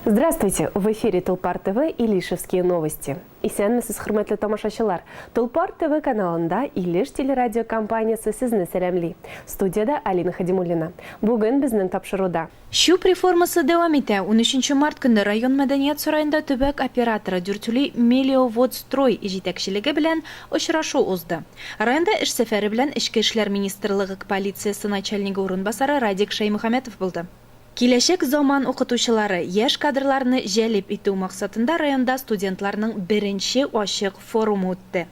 Здравствуйте! В эфире Тулпар ТВ Илишевские новости. Исәнмесез, хөрмәтле тамашачылар! Тулпар ТВ каналында Илеш телерадиокомпаниясе сезне сәламли. Студиядә Алина Хадимуллина. Бүген безнең тапшыруда. Чүп реформасы дәвам итә. Унөченче март көнне район мәдәният сараенда төбәк операторы Дюртюли Мелиоводстрой җитәкчелеге белән очрашу узды. Районда эш сәфәре белән Эчке эшләр министрлыгы полициясе начальнигы урынбасары Радик Шәймөхәмәтов булды. Киләчәк заман укытучылары, яшь кадрларны җәлеп итү максатында районда студентларның беренче ачык форумы үтте.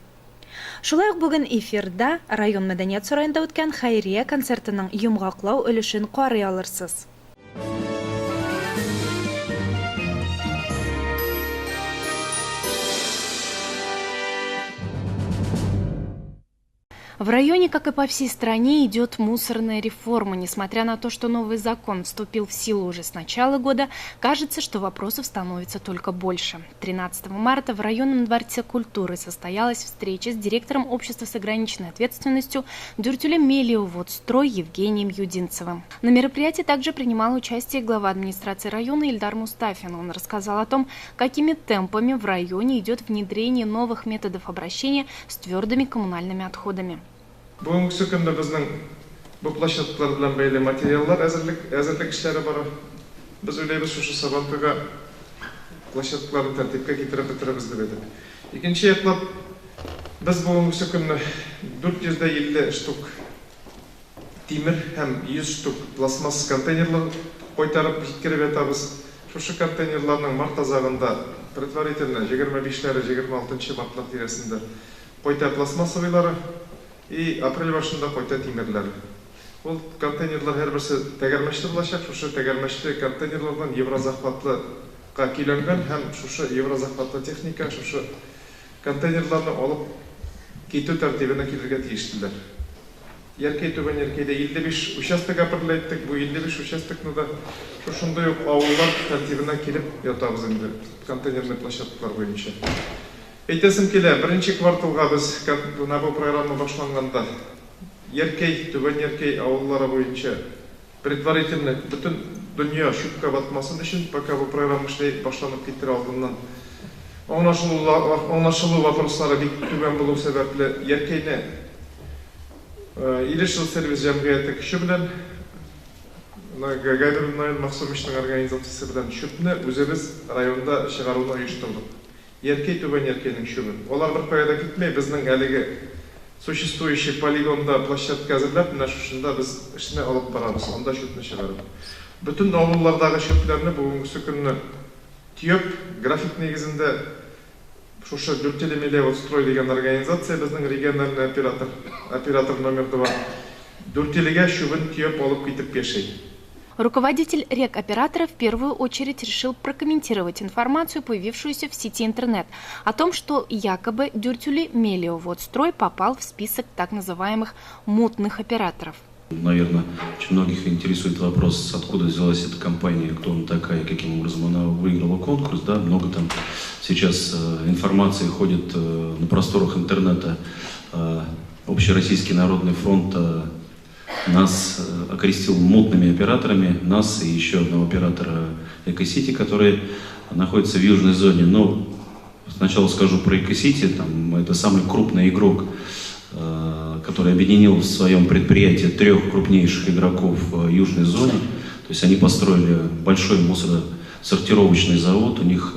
Шулай ук бүген эфирда район мәдәният сараенда үткән хәйрия концертының йомгаклау өлешен карый алырсыз. В районе, как и по всей стране, идет мусорная реформа. Несмотря на то, что новый закон вступил в силу уже с начала года, кажется, что вопросов становится только больше. 13 марта в районном дворце культуры состоялась встреча с директором общества с ограниченной ответственностью Дюртюля Мелиоводстрой Евгением Юдинцевым. На мероприятии также принимал участие глава администрации района Ильдар Мустафин. Он рассказал о том, какими темпами в районе идет внедрение новых методов обращения с твердыми коммунальными отходами. Бүгенге көндә безнең бу площадкалар белән бәйле материаллар әзерлек әзерлек эшләре бара. Без уйлыйбыз, шушы Сабантуйга площадкаларны тәртипкә китереп бетерәбез дип әйтеп. Икенче яклап без бүгенге көнне 450 штук тимер һәм 100 штук пластмасс контейнерлар кайтарып җиткереп ятабыз. Шушы контейнерларның март азагында предварительно 25-ләре 26 мартлар тирәсендә кайта пластмассовыйлары и апрель башында кайта тимерләре. Ул контейнерлар һәрберсе тәгәрмәчле булачак. Шушы тәгәрмәчле контейнерлардан еврозахватлыга көйләнгән һәм шушы еврозахватлы техника шушы контейнерларны алып китү тәртибенә килергә тиешлеләр. Яркәй Түбән Яркәйдә 55 участок әперләйттек. Бу 55 участокны да шушындый ук авыллар тәртибенә килеп ятабыз инде контейнерный площадкалар буенча. Әйтәсем килә, беренче кварталга без менә бу программа башланганда Яркәй, Түбән Яркәй авыллары буенча предварительно бөтен дөнья чүпкә батмасын өчен, пока бу программа эшләй башланып китер алдыннан аңлашылу вопрослары бик түбән булу сәбәпле Яркәйне Илеш-жилсервис җәмгыяте көче белән Габир Наил Максумовичның организациясе белән чүпне үзебез районда чыгаруны оештырдык. Яркәй Түбән Яркәйнең чүбен. Алар беркая да китми, безнең әлеге существующий полигонда площадка әзерләп, менә шушында без эшне алып барабыз, анда чүпне чыгарып. Бөтен авыллардагы чүпләрне бүгенгесе көнне төяп, график нигезендә шушы Дюртюли-Мелиоводстрой дигән организация, безнең региональный оператор, оператор номер два, Дүртилегә чүбен төяп алып китеп яши. Руководитель регоператора в первую очередь решил прокомментировать информацию, появившуюся в сети интернет, о том, что якобы Дюртюли Мелиоводстрой попал в список так называемых мутных операторов. Наверное, очень многих интересует вопрос, откуда взялась эта компания, кто она такая, каким образом она выиграла конкурс. Да? Много там сейчас информации ходит на просторах интернета. Общероссийский народный фронт нас окрестил мутными операторами, нас и еще одного оператора Экосити, который находится в южной зоне. Но сначала скажу про Экосити, там, это самый крупный игрок, который объединил в своем предприятии трех крупнейших игроков в южной зоне. То есть они построили большой мусоросортировочный завод, у них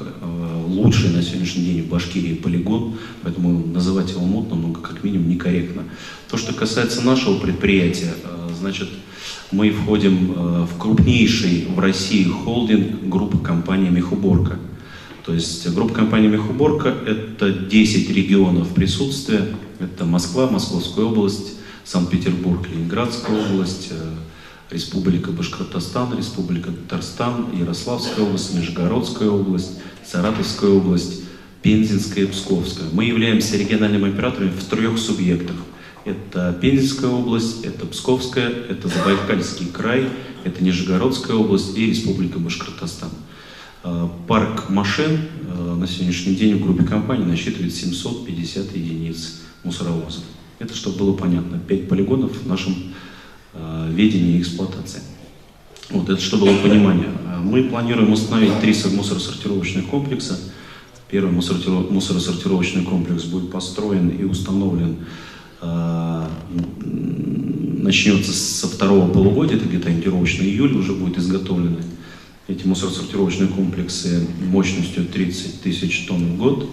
лучший на сегодняшний день в Башкирии полигон, поэтому называть его мутным, ну, как минимум, некорректно. То, что касается нашего предприятия, значит, мы входим в крупнейший в России холдинг группы компании «Мехуборка». То есть группа компании «Мехуборка» – это 10 регионов присутствия. Это Москва, Московская область, Санкт-Петербург, Ленинградская область, Республика Башкортостан, Республика Татарстан, Ярославская область, Нижегородская область, Саратовская область, Пензенская и Псковская. Мы являемся региональным оператором в трех субъектах. Это Пензенская область, это Псковская, это Забайкальский край, это Нижегородская область и Республика Башкортостан. Парк машин на сегодняшний день в группе компаний насчитывает 750 единиц мусоровозов. Это чтобы было понятно, 5 полигонов в нашем ведении и эксплуатации. Вот, это чтобы было понимание. Мы планируем установить 3 мусоросортировочных комплекса. Первый мусоросортировочный комплекс будет построен и установлен, начнется со второго полугодия, это где-то ориентировочно июль, уже будут изготовлены эти мусоросортировочные комплексы мощностью 30 тысяч тонн в год.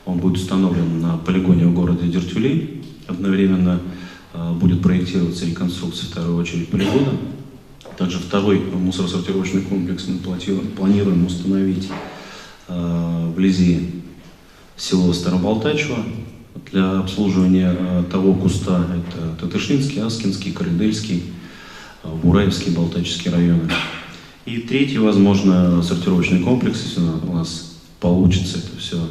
Он будет установлен на полигоне в городе Дюртюли. Одновременно будет проектироваться реконструкция, в вторую очередь, полигона. Также второй мусоросортировочный комплекс мы планируем установить вблизи села Старобалтачево для обслуживания того куста. Это Татышлинский, Аскинский, Карадельский, Бураевский, Балтачский районы. И третий, возможно, сортировочный комплекс, если у нас получится это все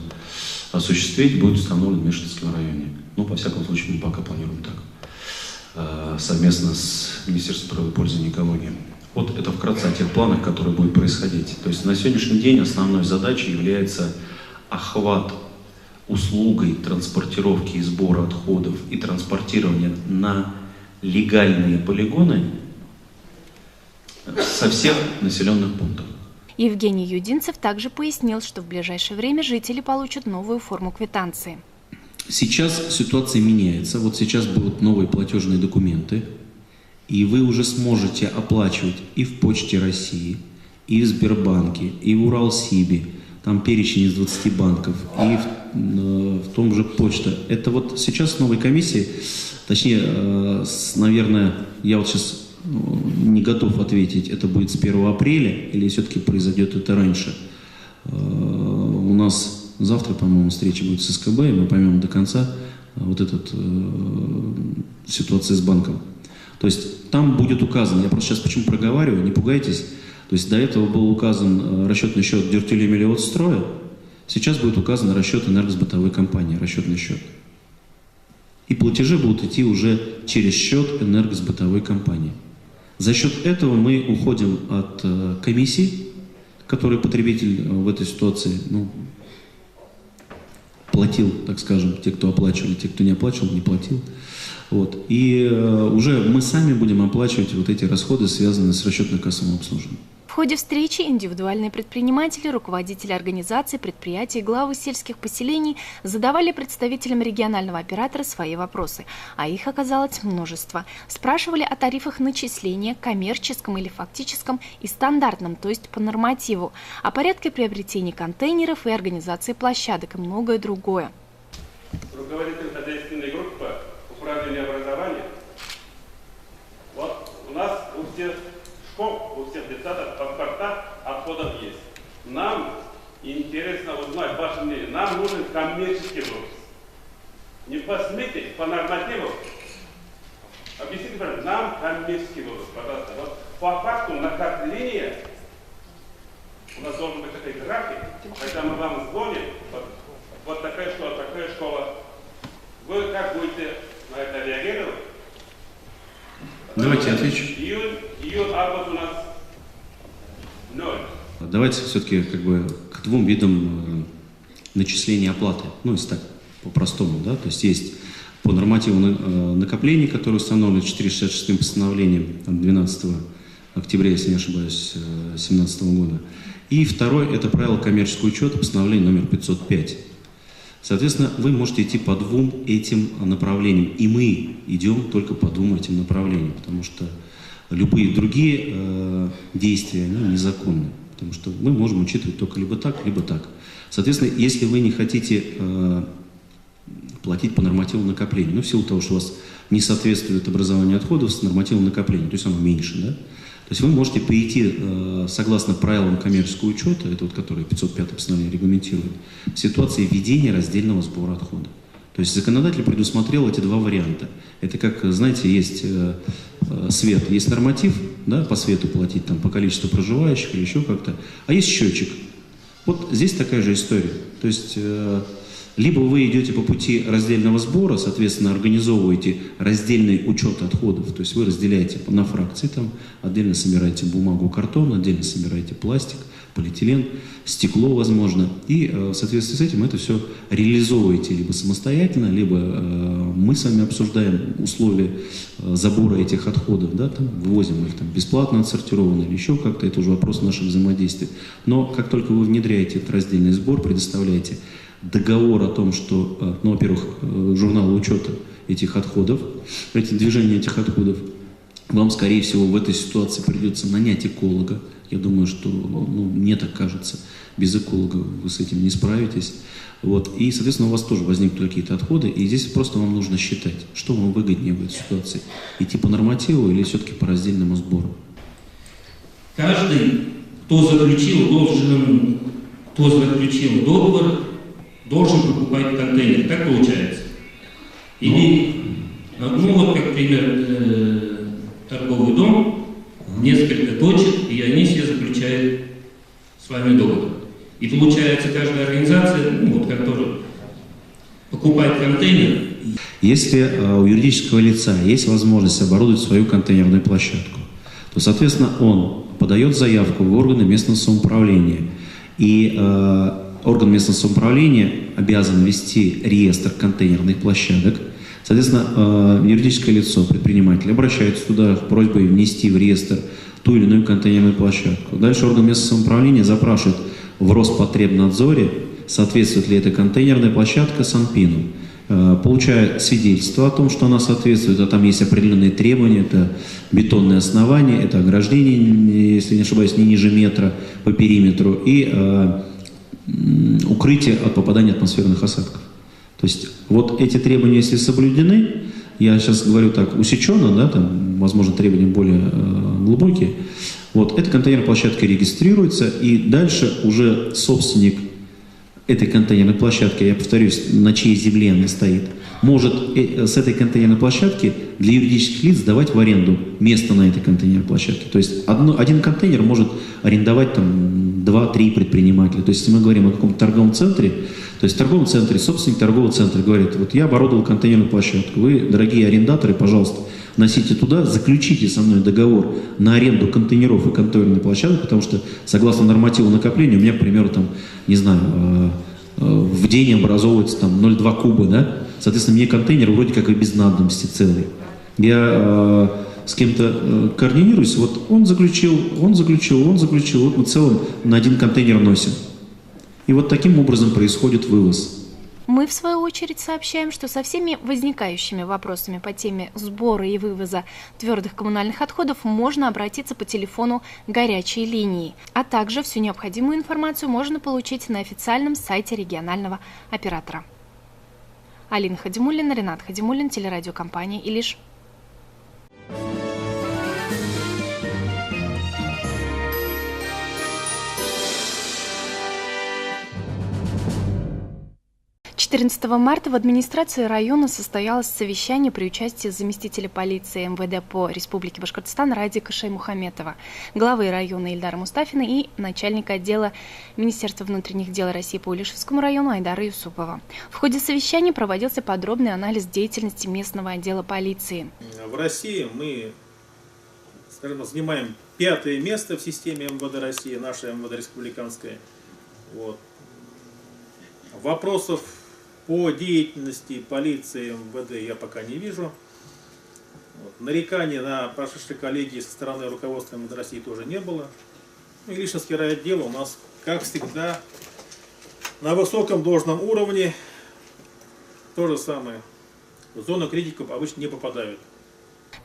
осуществить, будет установлен в Мишкинском районе. Ну, по всякому случаю, мы пока планируем так, совместно с Министерством природопользования и экологии. Вот это вкратце о тех планах, которые будут происходить. То есть на сегодняшний день основной задачей является охват услугой транспортировки и сбора отходов и транспортирования на легальные полигоны со всех населенных пунктов. Евгений Юдинцев также пояснил, что в ближайшее время жители получат новую форму квитанции. Сейчас ситуация меняется. Вот сейчас будут новые платежные документы, и вы уже сможете оплачивать и в Почте России, и в Сбербанке, и в Уралсибе, там перечень из 20 банков, и в том же Почта. Это вот сейчас новой комиссии, точнее, наверное, я вот сейчас не готов ответить, это будет с 1 апреля или все-таки произойдет это раньше. У нас завтра, по-моему, встреча будет с СКБ, и мы поймем до конца вот эту ситуацию с банком. То есть там будет указано, я просто сейчас почему проговариваю, не пугайтесь, то есть до этого был указан расчетный счет Дюртюли-Мелиодстроя, сейчас будет указан расчет энергосбытовой компании, расчетный счет. И платежи будут идти уже через счет энергосбытовой компании. За счет этого мы уходим от комиссий, которые потребитель в этой ситуации, ну, платил, так скажем, те, кто оплачивали, те, кто не оплачивал, не платил. Вот. И уже мы сами будем оплачивать вот эти расходы, связанные с расчетно-кассовым обслуживанием. В ходе встречи индивидуальные предприниматели, руководители организаций, предприятий, главы сельских поселений задавали представителям регионального оператора свои вопросы, а их оказалось множество. Спрашивали о тарифах начисления, коммерческом или фактическом и стандартном, то есть по нормативу, о порядке приобретения контейнеров и организации площадок и многое другое. Руководитель хозяйственной группы управления образования. Вот у нас у всех школ, у всех детсадов паспорта отходов есть. Нам интересно узнать ваше мнение. Нам нужен коммерческий вывоз. Не по смете, по нормативу. Объясните, пожалуйста, нам коммерческий вывоз, пожалуйста. Вот по факту накопления у нас должен быть такой график, когда мы вам звоним, вот такая школа, такая школа. Вы как будете на это реагировать? Давайте я отвечу. Июнь, август у нас 0. Давайте все-таки как бы к двум видам начисления оплаты. Ну, если так, по-простому, да, то есть есть по нормативу накоплений, который установлен 466-м постановлением от 12 октября, если не ошибаюсь, 2017 года. И второй – это правило коммерческого учета, постановление номер 505. Соответственно, вы можете идти по двум этим направлениям. И мы идем только по двум этим направлениям, потому что любые другие действия, они незаконны. Потому что мы можем учитывать только либо так, либо так. Соответственно, если вы не хотите платить по нормативу накопления, ну, в силу того, что у вас не соответствует образованию отходов с нормативом накопления, то есть оно меньше, да? То есть вы можете прийти, согласно правилам коммерческого учета, это вот который 505 постановление регламентирует, в ситуации введения раздельного сбора отходов. То есть законодатель предусмотрел эти два варианта. Это как, знаете, есть свет, есть норматив, да, по свету платить там, по количеству проживающих или еще как-то, а есть счетчик. Вот здесь такая же история. То есть либо вы идете по пути раздельного сбора, соответственно, организовываете раздельный учет отходов, то есть вы разделяете на фракции, там, отдельно собираете бумагу, картон, отдельно собираете пластик, полиэтилен, стекло, возможно. И в соответствии с этим это все реализовываете либо самостоятельно, либо мы с вами обсуждаем условия забора этих отходов, да, там, вывозим их там, бесплатно отсортированно или еще как-то, это уже вопрос нашего взаимодействия. Но как только вы внедряете этот раздельный сбор, предоставляете договор о том, что, ну, во-первых, журнал учета этих отходов, эти движения этих отходов, вам, скорее всего, в этой ситуации придется нанять эколога. Я думаю, что, ну, мне так кажется, без эколога вы с этим не справитесь. Вот. И, соответственно, у вас тоже возникнут какие-то отходы, и здесь просто вам нужно считать, что вам выгоднее в этой ситуации. Идти по нормативу или все-таки по раздельному сбору? Каждый, кто заключил, кто заключил договор, должен покупать контейнер. Так получается? Или, ну вот как пример, торговый дом, несколько точек, и они все заключают с вами договор. И получается, каждая организация, ну, вот, которая покупает контейнер. Если у юридического лица есть возможность оборудовать свою контейнерную площадку, то, соответственно, он подает заявку в органы местного самоуправления. И орган местного самоуправления обязан вести реестр контейнерных площадок. Соответственно, юридическое лицо, предприниматель, обращается туда с просьбой внести в реестр ту или иную контейнерную площадку. Дальше орган местного самоуправления запрашивает в Роспотребнадзоре, соответствует ли эта контейнерная площадка Санпину. Получая свидетельство о том, что она соответствует, а там есть определенные требования, это бетонное основание, это ограждение, если не ошибаюсь, не ниже метра по периметру, и укрытие от попадания атмосферных осадков. То есть вот эти требования, если соблюдены, я сейчас говорю так усеченно, да, там, возможно, требования более глубокие, вот, эта контейнерная площадка регистрируется, и дальше уже собственник этой контейнерной площадки, я повторюсь, на чьей земле она стоит, может с этой контейнерной площадки для юридических лиц сдавать в аренду место на этой контейнерной площадке. То есть один контейнер может арендовать там 2-3 предпринимателя. То есть если мы говорим о каком-то торговом центре, то есть в торговом центре собственник торгового центра говорит: вот я оборудовал контейнерную площадку, вы, дорогие арендаторы, пожалуйста, носите туда, заключите со мной договор на аренду контейнеров и контейнерной площадок, потому что согласно нормативу накопления у меня, к примеру, там, не знаю, в день образовывается там 0,2 куба, да? Соответственно, мне контейнер вроде как и без надобности целый. Я с кем-то координируюсь, вот он заключил, он заключил, он заключил, вот мы в целом на один контейнер носим. И вот таким образом происходит вывоз. Мы, в свою очередь, сообщаем, что со всеми возникающими вопросами по теме сбора и вывоза твердых коммунальных отходов можно обратиться по телефону горячей линии. А также всю необходимую информацию можно получить на официальном сайте регионального оператора. Алина Хадимуллина, Ренат Хадимуллин, телерадиокомпания «Илиш». 14 марта в администрации района состоялось совещание при участии заместителя полиции МВД по Республике Башкортостан Радика Шаймухаметова, главы района Ильдара Мустафина и начальника отдела Министерства внутренних дел России по Илишевскому району Айдара Юсупова. В ходе совещания проводился подробный анализ деятельности местного отдела полиции. В России мы, скажем, занимаем 5-е место в системе МВД России, наша МВД республиканская. Вот. Вопросов по деятельности полиции МВД я пока не вижу. Вот. Нареканий на прошедшей коллегии со стороны руководства МВД России тоже не было. Ну, Илишевский райотдел у нас, как всегда, на высоком должном уровне. То же самое. В зону критиков обычно не попадают.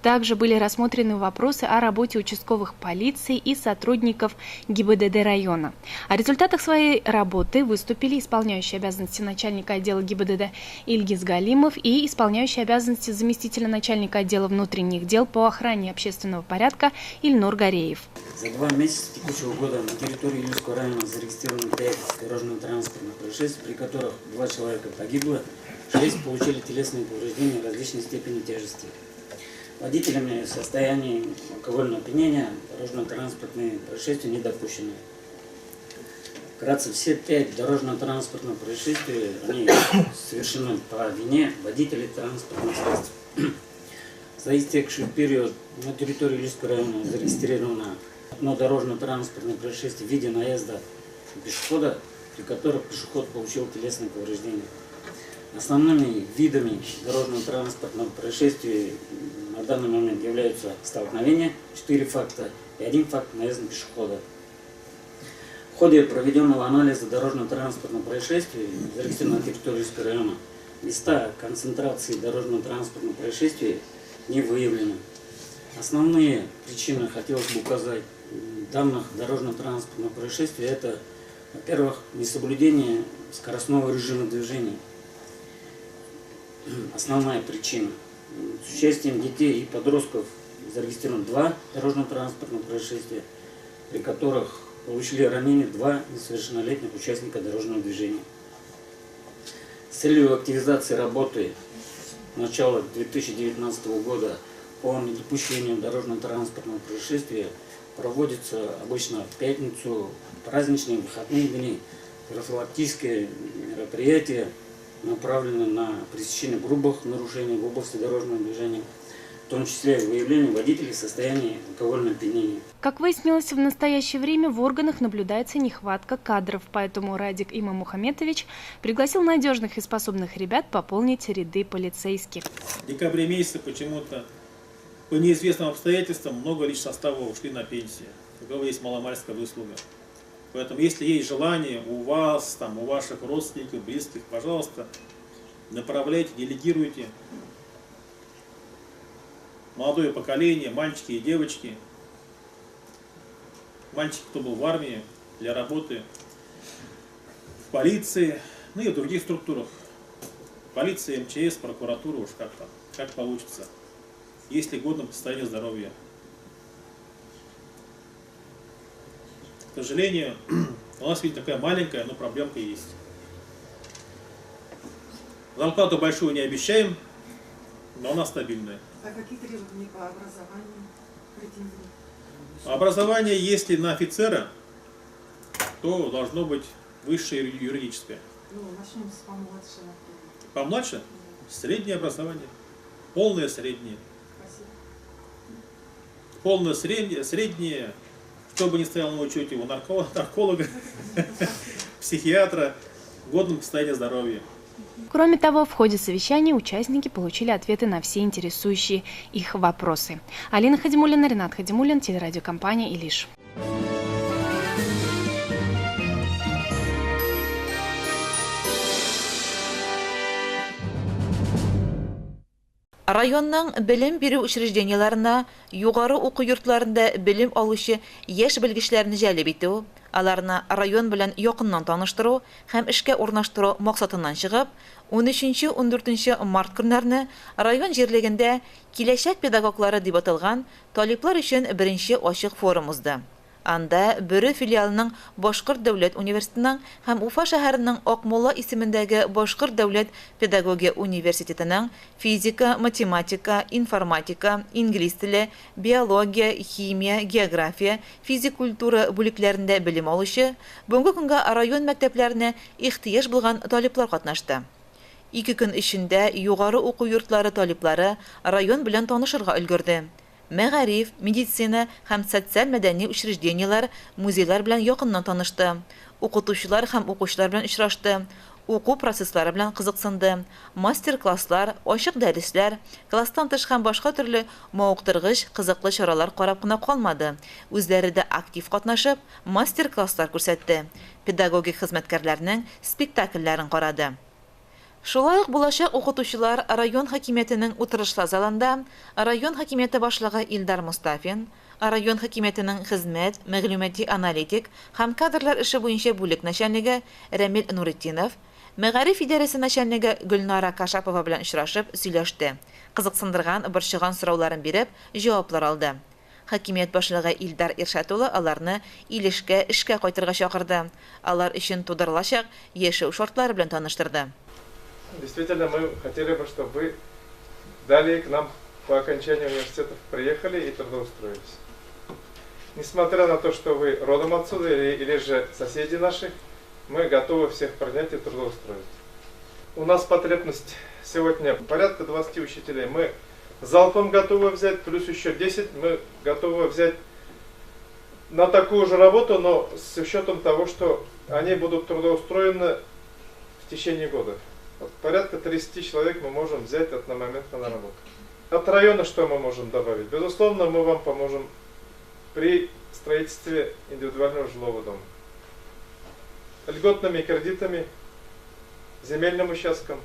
Также были рассмотрены вопросы о работе участковых полиции и сотрудников ГИБДД района. О результатах своей работы выступили исполняющий обязанности начальника отдела ГИБДД Ильгиз Галимов и исполняющий обязанности заместителя начальника отдела внутренних дел по охране общественного порядка Ильнур Гареев. За 2 месяца текущего года на территории Илишского района зарегистрировано 5 дорожно-транспортных происшествий, при которых 2 человека погибло, 6 получили телесные повреждения различной степени тяжести. Водителями в состоянии алкогольного опьянения дорожно-транспортные происшествия не допущены. Вкратце, все 5 дорожно-транспортных происшествий они совершены по вине водителей транспортных средств. За истекший период на территории Илишского района зарегистрировано одно дорожно-транспортное происшествие в виде наезда пешехода, при котором пешеход получил телесные повреждения. Основными видами дорожно-транспортного происшествия на данный момент являются столкновения, 4 факта и 1 факт наезда пешехода. В ходе проведенного анализа дорожно-транспортного происшествия, зарегистрированного на территории Илишского района, места концентрации дорожно-транспортного происшествия не выявлены. Основные причины, хотелось бы указать, данных дорожно-транспортного происшествия – это, во-первых, несоблюдение скоростного режима движения. Основная причина. С участием детей и подростков зарегистрировано 2 дорожно-транспортных происшествия, при которых получили ранения 2 несовершеннолетних участника дорожного движения. С целью активизации работы с начала 2019 года по недопущению дорожно-транспортного происшествия проводится обычно в пятницу, праздничные, выходные дни профилактические мероприятия, направленные на пресечение грубых нарушений в области дорожного движения, в том числе выявление водителей в состоянии алкогольного опьянения. Как выяснилось, в настоящее время в органах наблюдается нехватка кадров, поэтому Радик Имамухаметович пригласил надежных и способных ребят пополнить ряды полицейских. В декабре месяце почему-то по неизвестным обстоятельствам много лично состава ушли на пенсию. У кого есть маломальская выслуга. Поэтому, если есть желание у вас, там, у ваших родственников, близких, пожалуйста, направляйте, делегируйте. Молодое поколение, мальчики и девочки. Мальчики, кто был в армии, для работы в полиции, ну и в других структурах. Полиция, МЧС, прокуратура, уж как там, как получится. Если годном состоянии здоровья. К сожалению, у нас, видите, такая маленькая, но проблемка есть. Зарплату большую не обещаем, но она стабильная. А какие требования по образованию? Образование, если на офицера, то должно быть высшее юридическое. Ну, начнем с помладше, например. Помладше? Да. Среднее образование. Полное среднее. Спасибо. Полное среднее, чтобы не стоял на учете у нарколога, психиатра, в годном состоянии здоровья. Кроме того, в ходе совещания участники получили ответы на все интересующие их вопросы. Алина Хадимуллина, Ренат Хадимуллин, телерадиокомпания «Илиш». Районның белем бирү учреждениеләренә, югары уку йортларында белем алучы яшь белгечләрне җәлеп итү, аларны район белән якыннан таныштыру һәм эшкә урнаштыру максатыннан чыгып, 13-14 март көннәрне район җирлегендә «Киләчәк педагоглары» дип аталган талиплар өчен беренче ачык форум узды. Анда Бөрө филиалының Башкорт дәүләт университетының һәм Уфа шәһәренең Акмулла исемендәге Башкорт дәүләт педагогия университетының физика, математика, информатика, инглиз теле, биология, химия, география, физик культура бүлекләрендә белем алучы, бүгенге көнгә район мәктәпләренә ихтыяҗ булган талиплар катнашты. 2 көн эчендә югары уку йортлары талиплары район белән танышырга өлгерде. Мәгариф, медицина һәм социаль-мәдәни учреждениеләр, музейлар белән якыннан танышты. Укытучылар һәм укучылар белән очрашты. Уку процесслары белән кызыксынды. Мастер-класслар, ачык дәресләр, класстан тыш һәм башка төрле мавыктыргыч, кызыклы чаралар карап кына калмады. Үзләре дә актив катнашып, мастер-класслар күрсәтте. Педагогик хезмәткәрләрнең спектакльләрен карады. Шулай ук булачак укытучылар район хакимиятенең утырышлар залында район хакимияте башлыгы Илдар Мустафин, район хакимиятенең хезмәт, мәгълүмати аналитик һәм кадрлар эше буенча бүлек начальнигы Рамил Нуретдинов, мәгариф идарәсе начальнигы Гөлнара Кашапова белән очрашып сөйләште. Кызыксындырган, борчыган сорауларын биреп, җаваплар алды. Хакимият башлыгы Илдар Иршат улы аларны Илешкә эшкә кайтырга чакырды. Алар өчен тудырылачак яшәү шартлары белән таныштырды. Действительно, мы хотели бы, чтобы вы далее к нам по окончанию университетов приехали и трудоустроились. Несмотря на то, что вы родом отсюда или же соседи наши, мы готовы всех принять и трудоустроить. У нас потребность сегодня порядка 20 учителей. Мы залпом готовы взять, плюс еще 10 мы готовы взять на такую же работу, но с учетом того, что они будут трудоустроены в течение года. Вот порядка 30 человек мы можем взять одномоментно на работу. От района что мы можем добавить? Безусловно, мы вам поможем при строительстве индивидуального жилого дома. Льготными кредитами, земельным участком,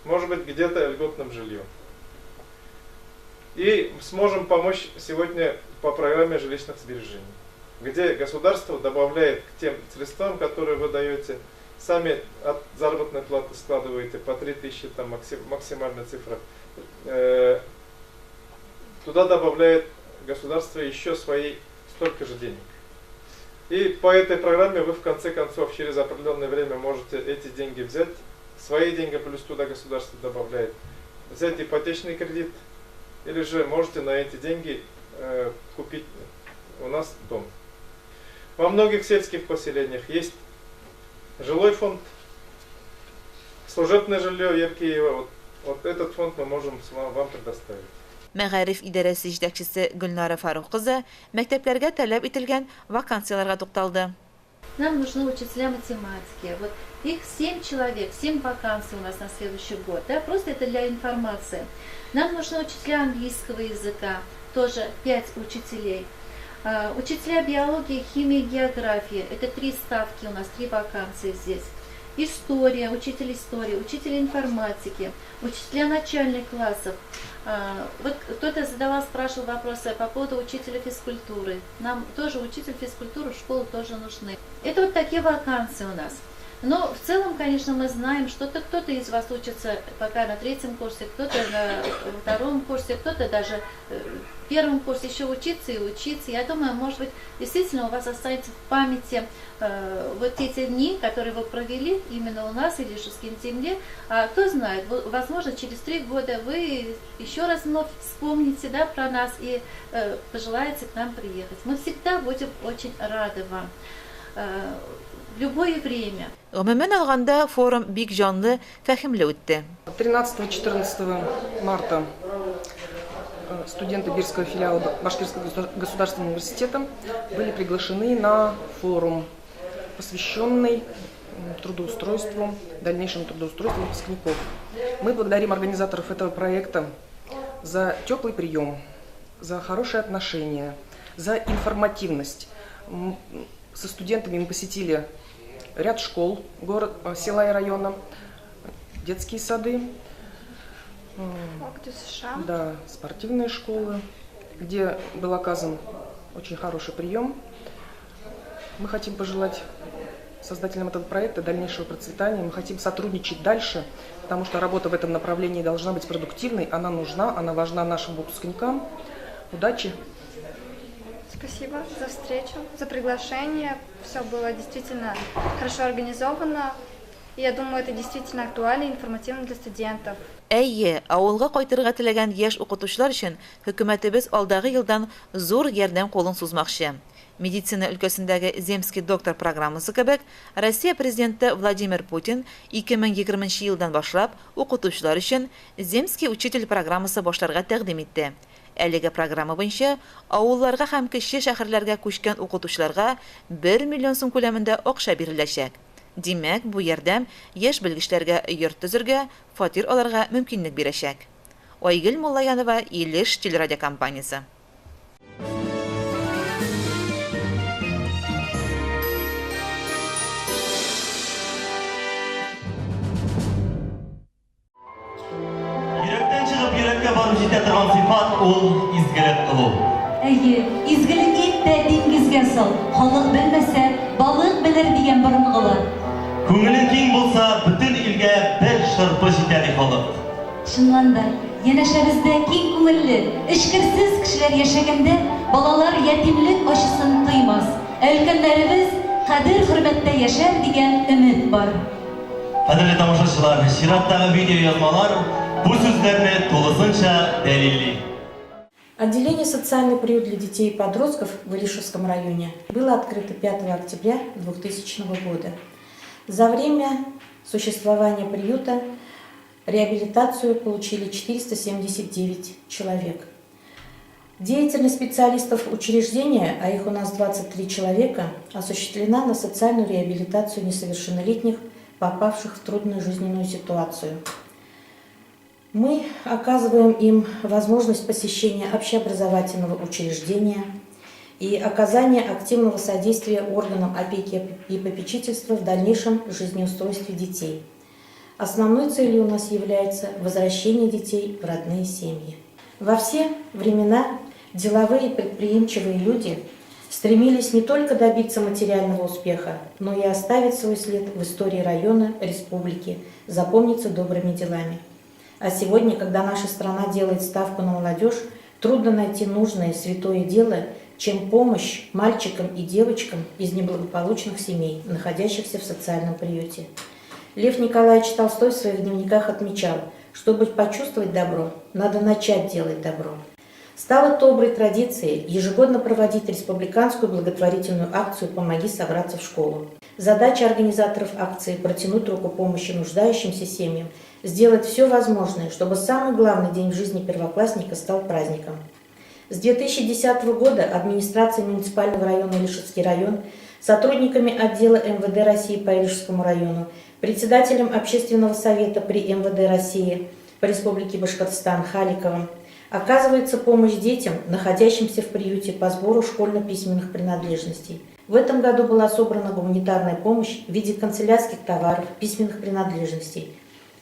может быть, где-то льготным жильем. И сможем помочь сегодня по программе жилищных сбережений, где государство добавляет к тем средствам, которые вы даете, сами от заработной платы складываете по 3000, там максимальная цифра. Туда добавляет государство еще свои столько же денег. И по этой программе вы в конце концов через определенное время можете эти деньги взять, свои деньги плюс туда государство добавляет, взять ипотечный кредит, или же можете на эти деньги купить у нас дом. Во многих сельских поселениях есть жилой фонд, служебное жилье Яркиева. Вот этот фонд мы можем вам предоставить. Мәгариф идарәсе җитәкчесе Гөлнара Фарух кызы мәктәпләргә таләп ителгән вакансияләргә тукталды. Нам нужны учителя математики. Вот их 7 человек, 7 вакансий у нас на следующий год. Да? Просто это для информации. Нам нужны учителя английского языка, тоже 5 учителей. Учителя биологии, химии, географии. Это 3 ставки у нас, 3 вакансии здесь. История, учитель истории, учитель информатики, учителя начальных классов. Вот кто-то задавал, спрашивал вопросы по поводу учителя физкультуры. Нам тоже учитель физкультуры в школу тоже нужны. Это вот такие вакансии у нас. Но в целом, конечно, мы знаем, что кто-то из вас учится пока на 3-м курсе, кто-то на 2-м курсе, кто-то даже в 1-м курсе еще учится и учится. Я думаю, может быть, действительно у вас останется в памяти вот эти дни, которые вы провели именно у нас, в Илишевской земле. А кто знает, возможно, через 3 года вы еще раз вновь вспомните, да, про нас и пожелаете к нам приехать. Мы всегда будем очень рады вам. В любое время. Гомумән алганда, форум бик җанлы, фәһемле үтте. 13-14 марта студенты Бирского филиала Башкирского государственного университета были приглашены на форум, посвященный трудоустройству, дальнейшему трудоустройству выпускников. Мы благодарим организаторов этого проекта за теплый прием, за хорошие отношения, за информативность. Со студентами мы посетили ряд школ город, села и района, детские сады, да, спортивные школы, где был оказан очень хороший прием. Мы хотим пожелать создателям этого проекта дальнейшего процветания. Мы хотим сотрудничать дальше, потому что работа в этом направлении должна быть продуктивной, она нужна, она важна нашим выпускникам. Удачи! Спасибо за встречу, за приглашение. Все было действительно хорошо организовано. И я думаю, это действительно актуально и информативно для студентов. Әйе, авылга кайтырга теләгән яшь укытучылар өчен хөкүмәтебез алдагы елдан зур ярдәм кулын сузмакчы. Медицина өлкәсендәге Земский доктор программасы кебек, Россия президенты Владимир Путин 2020 елдан башлап укытучылар өчен Земский учитель программасы башларга тәкъдим итте. Әлеге программа буенча авылларга һәм кече шәһәрләргә күчкән укытучыларга 1 миллион сум күләмендә акча биреләчәк. Димәк, бу ярдәм яшь белгечләргә йорт төзергә, фатир алырга мөмкинлек бирәчәк. Айгөл Муллаянова, Илеш телерадиокомпаниясе. Йөрәктән чыгып йөрәккә барып җитә торган сыйфат ул изгелек кылу. Әйе, изгелек ит тә диңгезгә сал, халык белмәсә, балык белер дигән борынгылар. Күңелең киң булса, бөтен илгә бер шырпы җитә ди халык. Чыннан да, янәшәбездә киң күңелле, эчкерсез кешеләр яшәгәндә, балалар ятимлек ачысын тоймас, ә өлкәннәребез кадер-хөрмәттә яшәр дигән өмет бар. Кадерле тамашачылар, чираттагы видеоязмалар бу сүзләрне тулысынча дәлилли. Отделение «Социальный приют для детей и подростков» в Илишевском районе было открыто 5 октября 2000 года. За время существования приюта Реабилитацию получили 479 человек. Деятельность специалистов учреждения, а их у нас 23 человека, осуществлена на социальную реабилитацию несовершеннолетних, попавших в трудную жизненную ситуацию. Мы оказываем им возможность посещения общеобразовательного учреждения и оказания активного содействия органам опеки и попечительства в дальнейшем жизнеустройстве детей. Основной целью у нас является возвращение детей в родные семьи. Во все времена деловые предприимчивые люди стремились не только добиться материального успеха, но и оставить свой след в истории района, республики, запомниться добрыми делами. А сегодня, когда наша страна делает ставку на молодежь, трудно найти нужное святое дело, чем помощь мальчикам и девочкам из неблагополучных семей, находящихся в социальном приюте. Лев Николаевич Толстой в своих дневниках отмечал, чтобы почувствовать добро, надо начать делать добро. Стало доброй традицией ежегодно проводить республиканскую благотворительную акцию «Помоги собраться в школу». Задача организаторов акции – протянуть руку помощи нуждающимся семьям, сделать все возможное, чтобы самый главный день в жизни первоклассника стал праздником. С 2010 года администрация муниципального района Илишевский район, сотрудниками отдела МВД России по Илишевскому району, председателем общественного совета при МВД России по Республике Башкортостан Халиковым, оказывается помощь детям, находящимся в приюте по сбору школьно-письменных принадлежностей. В этом году была собрана гуманитарная помощь в виде канцелярских товаров, письменных принадлежностей.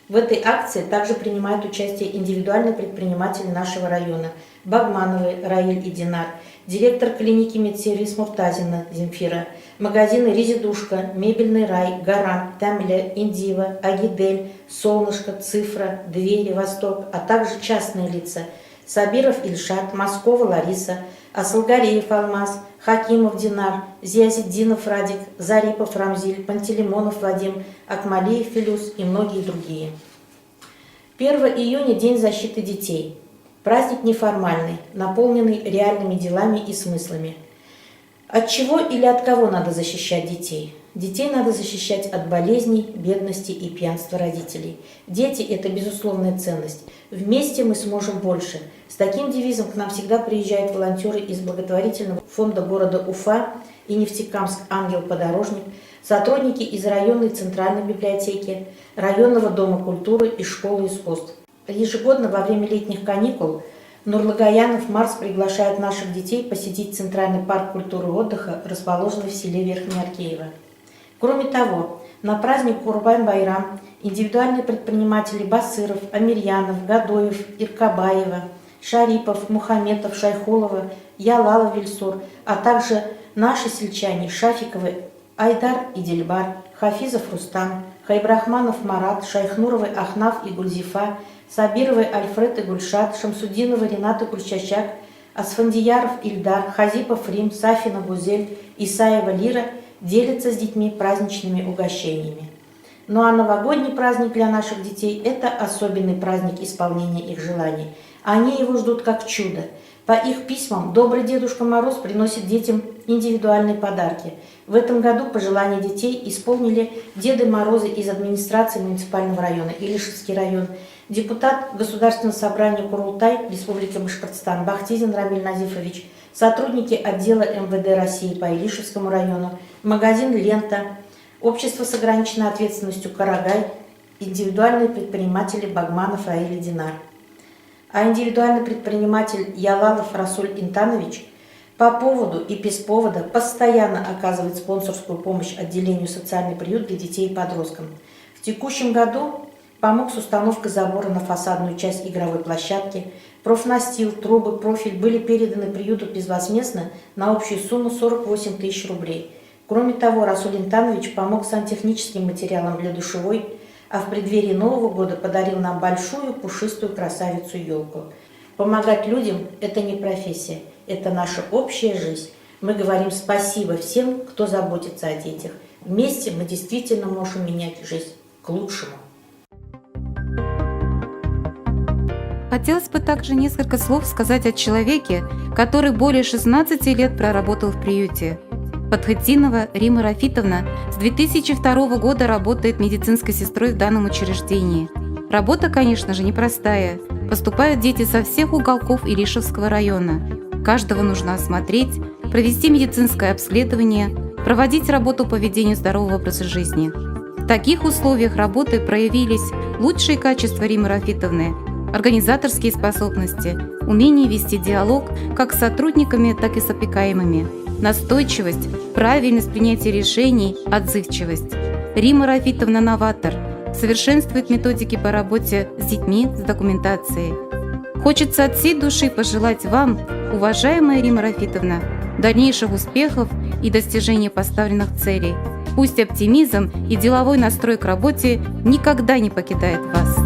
В этой акции также принимают участие индивидуальные предприниматели нашего района Багмановы Раиль и Динар, директор клиники медсервис Муртазина Земфира, магазины «Резидушка», «Мебельный рай», «Гарант», «Тамля», «Индива», «Агидель», «Солнышко», «Цифра», «Двери», «Восток», а также частные лица Сабиров Ильшат, Москова Лариса, Асылгареев Алмаз, Хакимов Динар, Зиязетдинов Радик, Зарипов Рамзиль, Пантелеймонов Вадим, Акмалиев Филюс и многие другие. 1 июня – День защиты детей. Праздник неформальный, наполненный реальными делами и смыслами. От чего или от кого надо защищать детей? Детей надо защищать от болезней, бедности и пьянства родителей. Дети – это безусловная ценность. Вместе мы сможем больше. С таким девизом к нам всегда приезжают волонтеры из благотворительного фонда города Уфа и Нефтекамск «Ангел-подорожник», сотрудники из районной центральной библиотеки, районного дома культуры и школы искусств. Ежегодно во время летних каникул Нурлагаянов Марс приглашает наших детей посетить Центральный парк культуры и отдыха, расположенный в селе Верхнеаркеево. Кроме того, на праздник Курбан-Байрам индивидуальные предприниматели Басыров, Амирьянов, Гадоев, Иркабаева, Шарипов, Мухаметов, Шайхулова, Ялалов Вильсур, а также наши сельчане Шафиковы Айдар и Дильбар, Хафизов Рустам, Хайбрахманов Марат, Шайхнуровы Ахнаф и Гульзифа, Сабировы Альфред и Гульшат, Шамсудинова Ренат и Гульчачак, Асфандияров Ильдар, Хазипов Рим, Сафина Гузель, Исаева Лира делятся с детьми праздничными угощениями. Ну а новогодний праздник для наших детей – это особенный праздник исполнения их желаний. Они его ждут как чудо. По их письмам добрый Дедушка Мороз приносит детям индивидуальные подарки. В этом году пожелания детей исполнили Деды Морозы из администрации муниципального района Илишевский район, депутат Государственного собрания Курултай Республики Башкортостан Бахтизин Рамиль Назифович, сотрудники отдела МВД России по Илишевскому району, магазин «Лента», общество с ограниченной ответственностью «Карагай», индивидуальные предприниматели Багманов Раиль и Динар. А индивидуальный предприниматель Ялалов Расуль Интанович по поводу и без повода постоянно оказывает спонсорскую помощь отделению социальный приют для детей и подростков. В текущем году помог с установкой забора на фасадную часть игровой площадки. Профнастил, трубы, профиль были переданы приюту безвозмездно на общую сумму 48 тысяч рублей. Кроме того, Расуль Интанович помог сантехническим материалам для душевой, а в преддверии Нового года подарил нам большую пушистую красавицу-елку. Помогать людям – это не профессия, это наша общая жизнь. Мы говорим спасибо всем, кто заботится о детях. Вместе мы действительно можем менять жизнь к лучшему. Хотелось бы также несколько слов сказать о человеке, который более 16 лет проработал в приюте. Подхотинова Рима Рафитовна с 2002 года работает медицинской сестрой в данном учреждении. Работа, конечно же, непростая. Поступают дети со всех уголков Илишевского района. Каждого нужно осмотреть, провести медицинское обследование, проводить работу по ведению здорового образа жизни. В таких условиях работы проявились лучшие качества Римы Рафитовны, организаторские способности, умение вести диалог как с сотрудниками, так и с опекаемыми, настойчивость, правильность принятия решений, отзывчивость. Рима Рафитовна – новатор, совершенствует методики по работе с детьми, с документацией. Хочется от всей души пожелать вам, уважаемая Рима Рафитовна, дальнейших успехов и достижения поставленных целей. Пусть оптимизм и деловой настрой к работе никогда не покидает вас.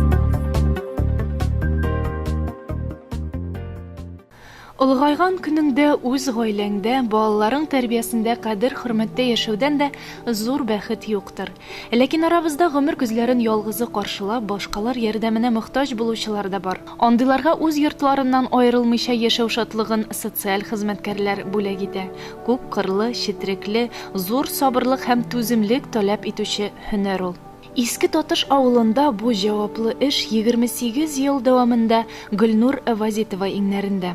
Олыгайган көнеңдә үз гаиләңдә, балаларың тәрбиясендә кадер-хөрмәттә яшәүдән дә зур бәхет юктыр. Ләкин арабызда гомер көзләрен ялгызы каршылап, башкалар ярдәменә мохтаҗ булучылар да бар. Андыйларга үз йортларыннан аерылмыйча яшәү шатлыгын социаль хезмәткәрләр бүләк итә. Күпкырлы, четерекле, зур сабырлык һәм түземлек таләп итүче һөнәр ул. Иске Татыш авылында бу җаваплы эш 28 ел дәвамында Гөлнур Вазитова иңнәрендә.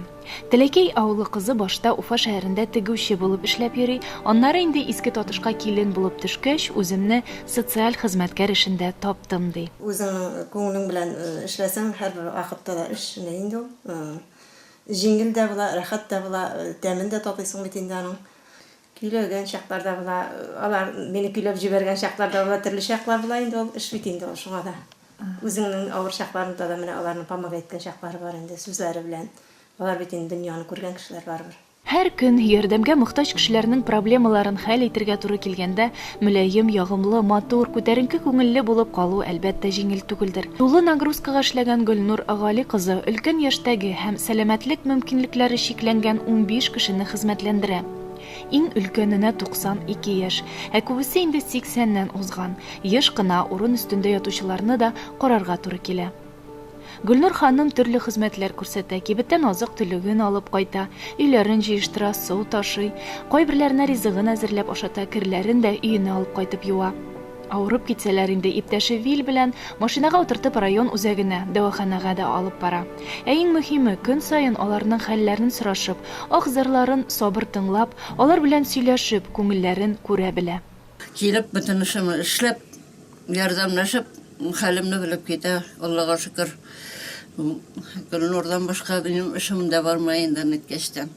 Теләкәй авылы кызы башта Уфа шәһәрендә тегүче булып эшләп йөри, аннары инде Иске Татышка килен булып төшкәч, үземне социаль хезмәткәр эшендә таптым, ди. Үзеңнең күңелең белән эшләсәң, һәрбер вакытта да эш ни инде ул. Җиңел дә була, рәхәт тә була, тәмен дә татыйсың бит инде аның. Көйләгән чаклар да була, алар мине көйләп җибәргән чаклар да була, төрле чаклар була инде ул, эш бит инде ул, шуңа да. Үзеңнең авыр чакларыңда да менә аларның помогать иткән чаклары бар инде, сүзләре белән. Алар бит инде дөньяны күргән кешеләр барыбер. Һәр көн ярдәмгә мохтаҗ кешеләрнең проблемаларын хәл итергә туры килгәндә, мөлаем, ягымлы, матур, күтәренке күңелле булып калу, әлбәттә, җиңел түгелдер. Тулы нагрузкага эшләгән Гөлнур Гали кызы өлкән яшьтәге һәм сәламәтлек мөмкинлекләре чикләнгән 15 кешене хезмәтләндерә. Иң өлкәненә 92 яшь, ә күбесе инде 80 нән узган. Еш кына урын өстендә ятучыларны да карарга туры килә. Гөлнур ханым төрле хезмәтләр күрсәтә, кибеттән азык-төлеген алып кайта, өйләрен җыештыра, су ташый, кайберләренә ризыгын әзерләп ашата, керләрен дә өенә алып кайтып юа. Авырып китсәләр инде иптәше Вил белән машинага утыртып район үзәгенә, дәваханага да алып бара. Ә иң мөһиме, көн саен аларның хәлләрен сорашып, ах-зарларын сабыр тыңлап, алар белән сөйләшеп, күңелләрен күрә белә. Килеп, бөтен эшемне эшләп, ярдәмләшеп, хәлемне белеп китә, Аллага шөкер. Гөлнурдан башка минем эшем дә бармый инде ниткәчтән.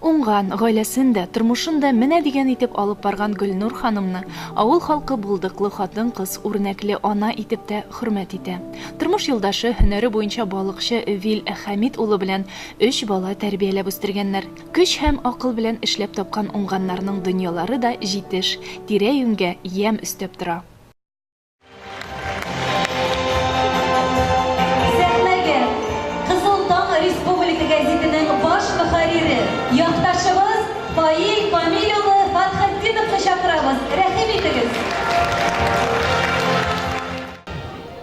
Уңган, гаиләсен дә, тормышын да менә дигән итеп алып барган Гөлнур ханымны авыл халкы булдыклы хатын-кыз, үрнәкле ана итеп тә хөрмәт итә. Тормыш юлдашы, һөнәре буенча балыкчы Вил Хәмит улы белән өч бала тәрбияләп үстергәннәр. Көч һәм акыл белән эшләп тапкан уңганнарның дөньялары да җитеш, тирә-юньгә ямь өстәп тора. Сәхнәгә Кызыл таң республика гәзитенең баш мөхәррире, якташыбыз Фаил Фамил улы Фәтхетдиновны чакырабыз. Рәхим итегез!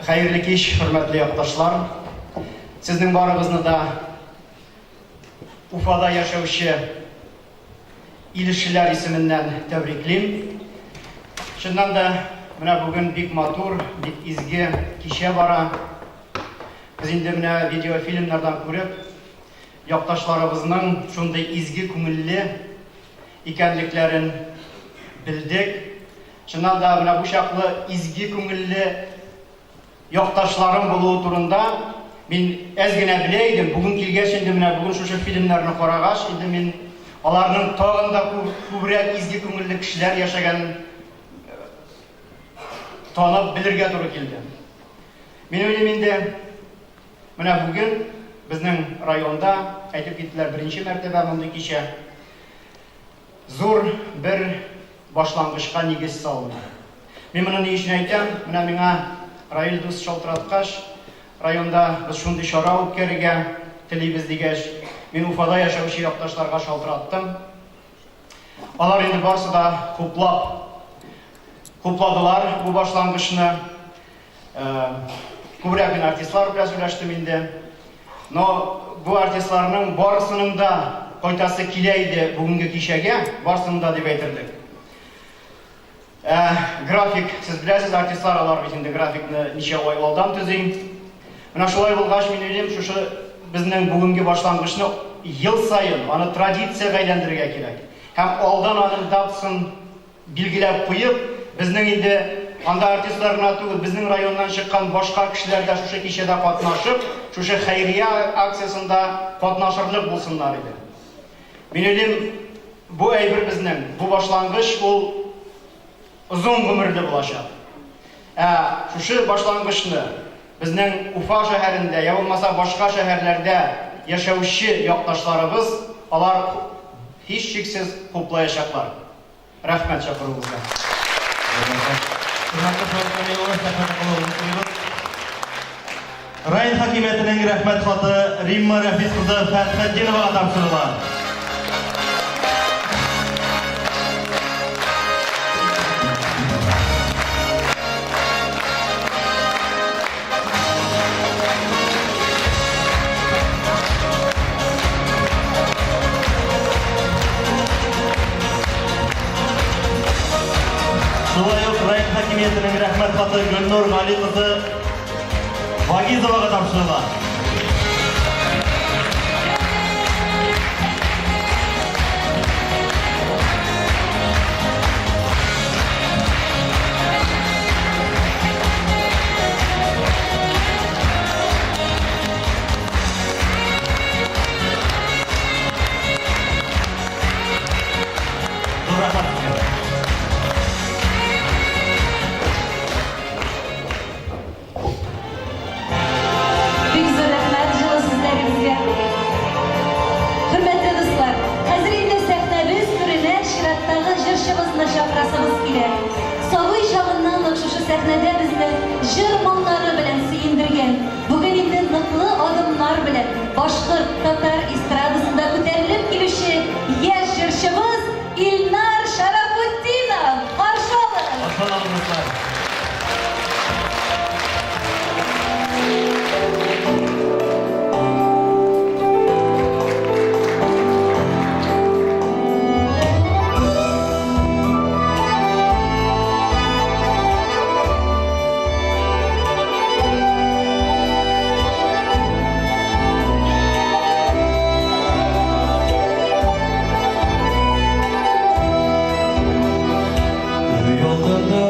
Хәерле кич, хөрмәтле якташлар! Сезнең барыгызны да Уфада яшәүче Илешчеләр исеменнән тәбриклим. Чыннан да, менә бүген бик матур, бик изге кичә бара. Без инде менә видеофильмнардан күреп, якташларыбызның шундый изге күңелле икәнлекләрен белдек. Чыннан да, менә бу чаклы изге күңелле Якташларым булуы турында мин әз генә белә идем, бүген килгәч инде менә бүген шушы фильмнарны карагач, инде мин аларның тагын да күбрәк изге күңелле кешеләр яшәгәнен танып белергә туры килде. Мин уйлыйм инде, менә бүген безнең районда, әйтеп киттеләр, беренче мәртәбә мондый кичә. Зур бер башлангычка нигез салына. Мин моны ни өчен әйтәм? Менә миңа Раил дус шалтыраткач, районда без шундый чара үткәрергә телибез дигәч, мин Уфада яшәүче якташларга шалтыраттым. Алар инде барысы да хуплап хупладылар бу башлангычны. Күбрәк мин артистлар белән сөйләштем инде. Но бу артистларның барысының да кайтасы килә иде бүгенге кичәгә, барысының да дип әйтерлек. Ә, график, сез беләсез, артистлар алар бит инде графикны ничә ай алдан төзи. Менә шулай булгач, мин уйлыйм, шушы безнең бүгенге башлангычны ел саен аны традициягә әйләндерергә кирәк. Һәм алдан аның датасын билгеләп куеп, безнең инде анда артистлар гына түгел, безнең районнан чыккан башка кешеләр дә шушы кичәдә катнашып, шушы хәйрия акциясендә катнашырлык булсыннар иде. Мин уйлыйм, бу әйбер безнең, бу башлангыч ул озын гомерле булачак. Ә шушы башлангычны безнең Уфа шәһәрендә, я булмаса башка шәһәрләрдә яшәүче якташларыбыз, алар һичшиксез хуплаячаклар. Рәхмәт чакыруыгызга. Хөрмәтле Фәрит Гали улы, сәхнәдә калуыгызны сорыйбыз. Район хакимиятенең рәхмәт хаты Римма Рәфис кызы Фәтхетдиновага тапшырыла. Шулай ук район хакимиятенең рәхмәт хаты Гөлнур Гали кызы Вагизовага тапшырыла. Зур рәхмәт сезгә. Бик зур рәхмәт җылы сүзләрегезгә. Хөрмәтле дуслар, хәзер инде сәхнәбез түренә чираттагы җырчыбызны чакырасыбыз килә. Сабый чагыннан ук шушы сәхнәдә безне җыр моңнары белән сөендергән, бүген инде ныклы адымнар белән башкорт, татар эстрадасында күтәрелеп килүче яшь җырчыбыз Илнар Шарафутдинов! Каршы алыгыз! Каршы алабыз, дуслар! Өй алдында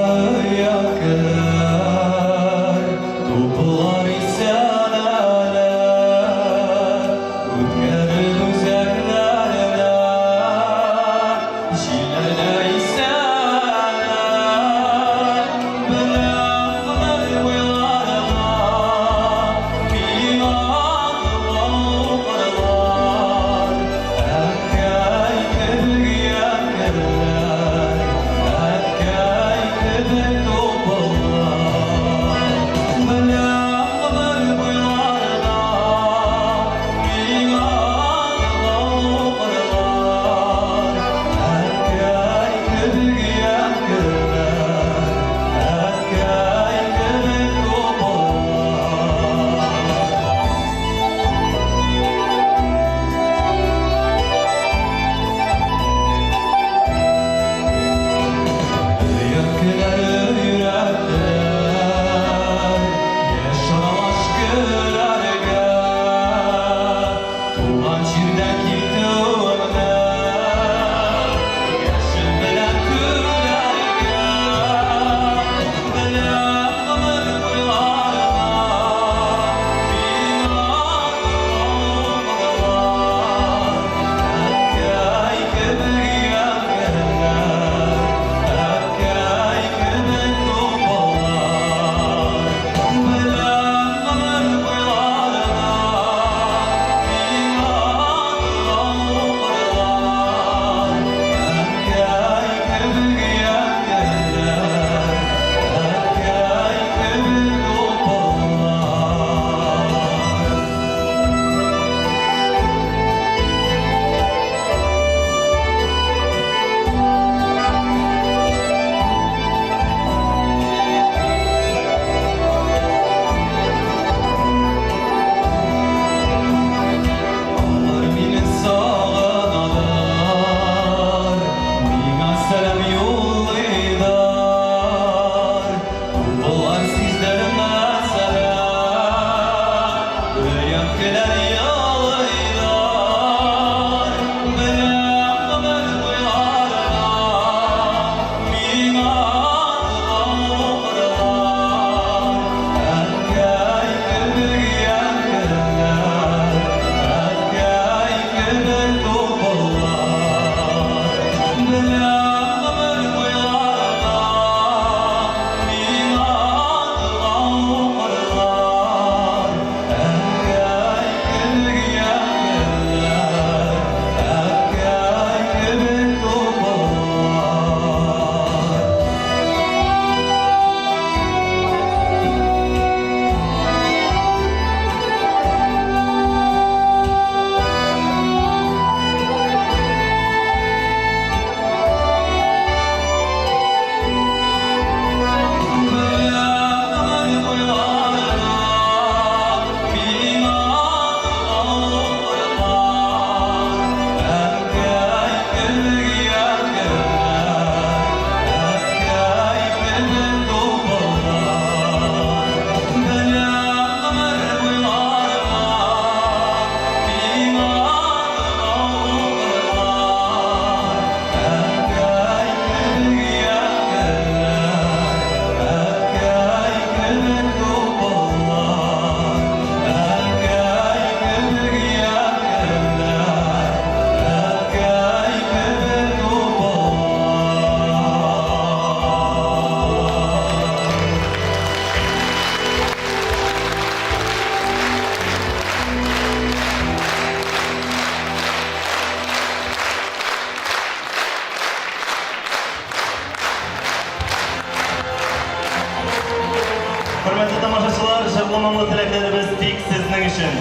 җылы теләкләребез тик сезнең өчен.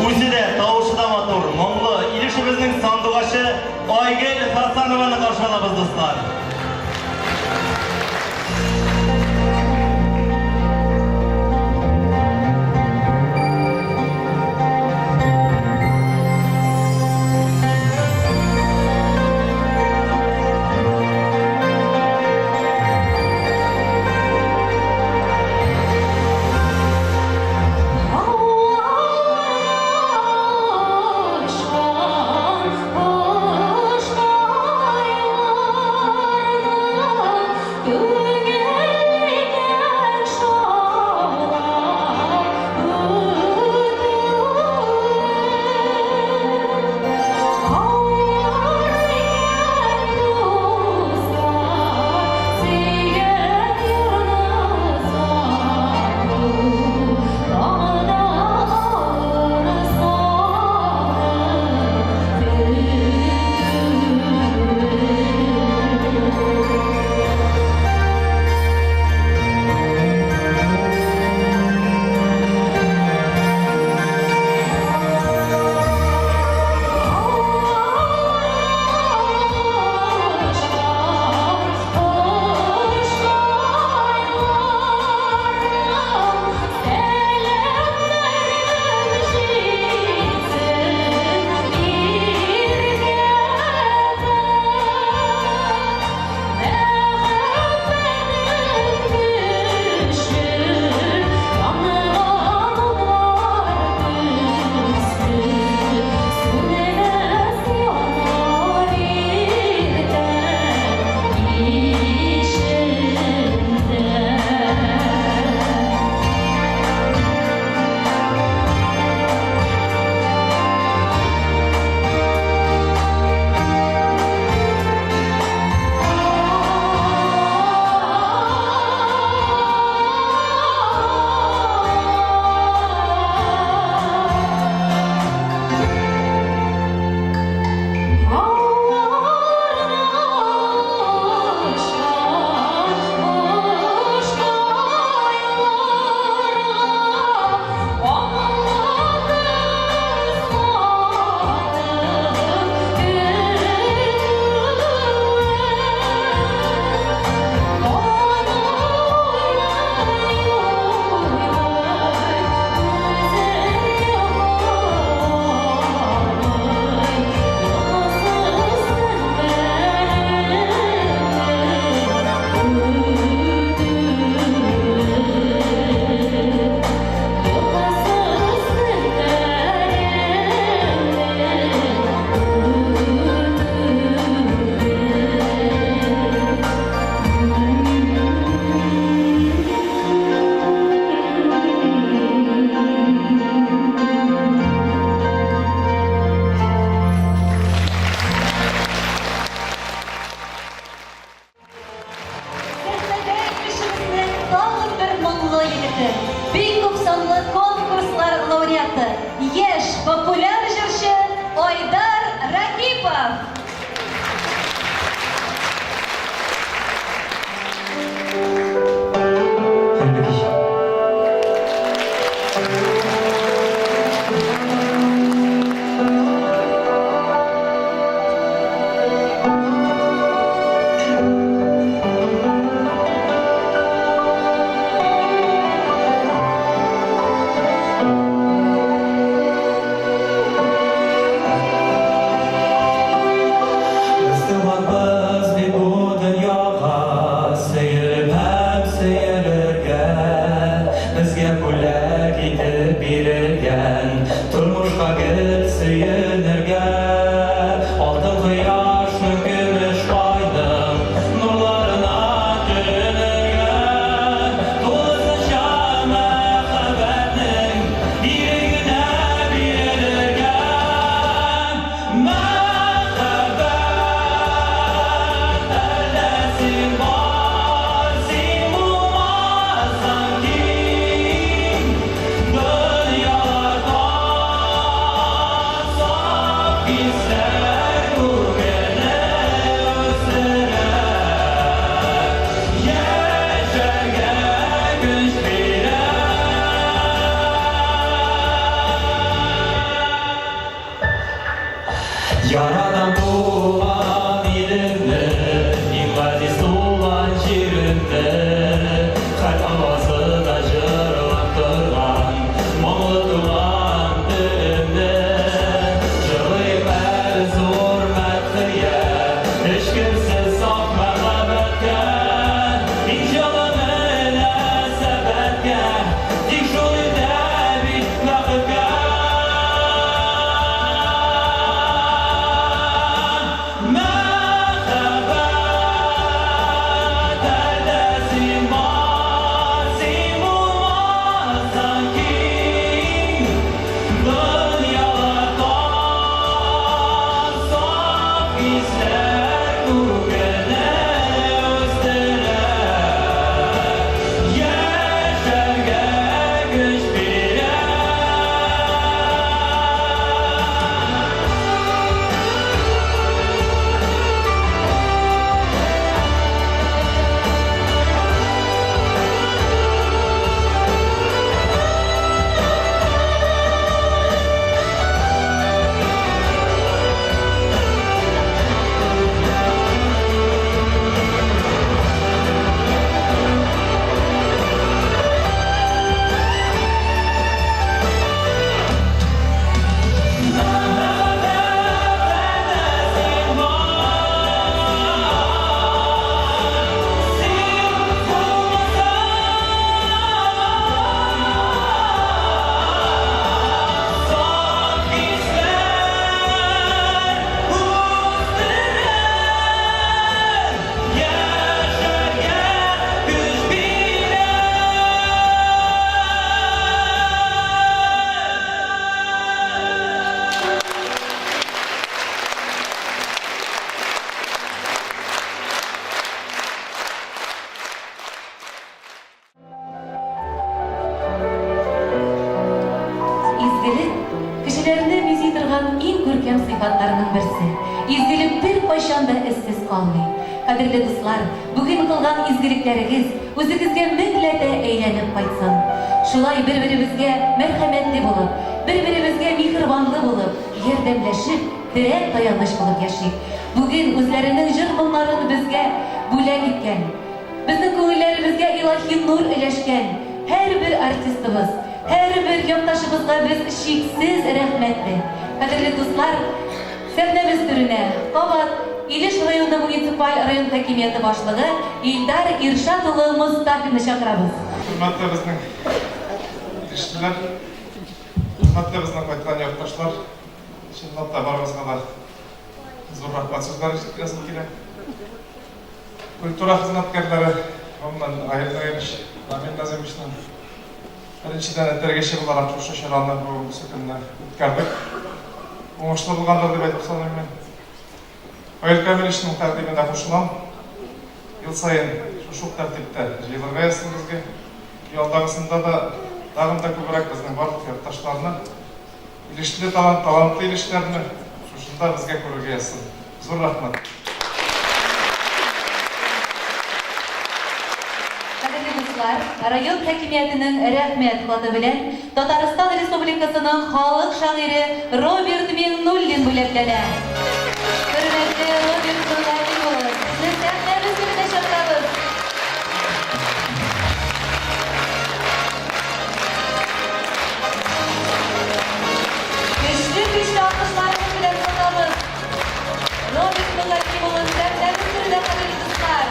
Үзе дә, тавышы да матур, моңлы, Илешебезнең сандугачы Айгөл Хасанованы каршы алабыз, дуслар. Күңелне үстерә, яшәргә көч бирә. Изгелек, кешеләрне бизи торган иң күркәм сыйфатларның берсе. Изгелек беркайчан да эзсез калмый. Кадерле дуслар, бүген кылган изгелекләрегез үзегезгә меңләтә әйләнеп кайтсын. Шулай бер-беребезгә мәрхәмәтле булып, бер-беребезгә миһербанлы булып, ярдәмләшеп, терәк-таяныч булып яшик. Бүген үзләренең җыр-моңнарын безгә бүләк иткән, Безнең күңелләребезгә илаһи нур өләшкән һәрбер артистыбыз, һәрбер якташыбызга без чиксез рәхмәтле. Кадерле дуслар, сәхнәбез түренә кабат Илеш районы муниципаль район хакимияте башлыгы Илдар Иршат улы Мостафинны чакырабыз. Хөрмәтле безнең илешлеләр, хөрмәтле безнең кайткан якташлар, чынлап та барыгызга да зур рәхмәт сүзләре җиткерәсем килә. Культура хезмәткәрләре, гомумән, Раил Наилевич, Рамил Назимовичның беренчедән этәргече буларак шушы чараны бүгенгесе көнне үткәрдек. Уңышлы булгандыр дип әйтеп саныйм мин. Раил Камилевичның тәкъдименә кушылам. Ел саен шушы ук тәртиптә җыелырга язсын безгә. И алдагысында да тагын да күбрәк безнең барлык якташларны, илешле талант, талантлы илешләрне шушында безгә күрергә язсын. Зур рәхмәт! Кадерле дуслар, район хакимиятенең Рәхмәт хаты белән Татарстан Республикасының халык шагыйре Роберт Миңнуллин бүләкләнә. Хөрмәтле Роберт Нургали улы, сезне сәхнәбез түренә чакырабыз. Көчле-көчле алкышларыгыз белән озатабыз. Роберт Мөгаллим улы сәхнәбез түренә, кадерле дуслар!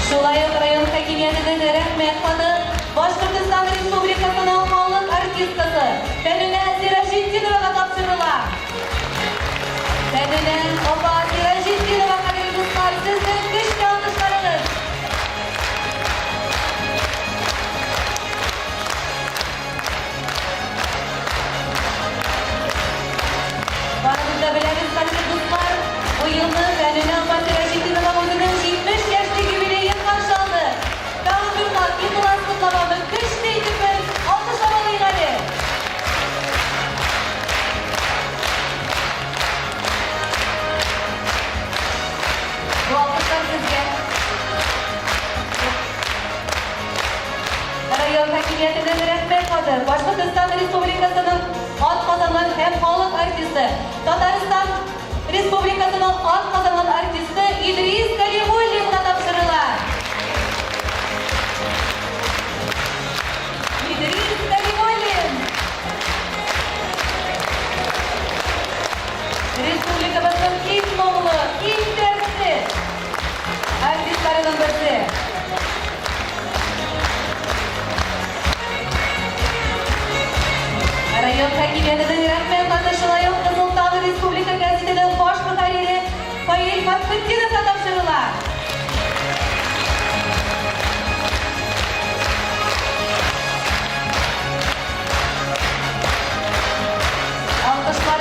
Шулай ук район хакимиятенең Рәхмәт хаты Башкортстан Республикасының халык артисткасы Фәнүнә Сираҗетдиновага тапшырыла. Фәнүнә апа Сираҗетдинова, кадерле дуслар, сезнең көчле алкышларыгыз! Барыбыз да беләбез, кадерле дуслар, бу елны Фәнүнә апа Сираҗетдинова үзенең 70 яшьлек юбилеен каршы алды. Тагын бер кат ихлас котламамны көчле итеп бер алкышлап алыйк әле! Бу алкышлар сезгә. Район хакимиятенең Рәхмәт хаты Башкортстан Республикасының атказанган һәм халык артисты, Татарстан Республикасының атказанган артисты Идрис Кәлимуллинга тапшырыла. Идрис Кәлимуллин! Республикабызның иң моңлы, иң дәртле артистларының берсе. Район хакимиятенең рәхмәт хаты шулай.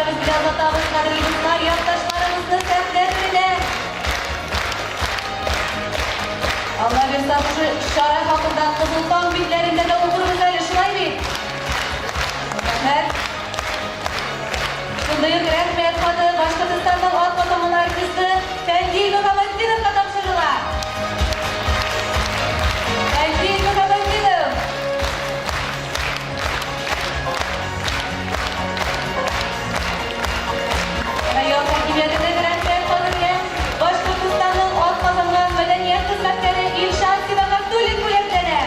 Алкышларыгыз белән озатабыз, кадерле дуслар, якташларыбызны сәхнә түренә. Алла бирса, шушы чара хакында Кызыл таң битләрендә дә укырбыз әле, шулай бит? Рәхмәт. Шундый ук рәхмәт хаты Башкортостанның атказанган артисты Фәнзил Мөхәммәтдиновка тапшырыла. Фәнзил Мөхәммәтдинов! Район хакимиятенең рәхмәт хаты белән Башкортостанның атказанган мәдәният хезмәткәре Илшат Сибагатуллин бүләкләнә.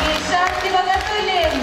Илшат Сибагатуллин!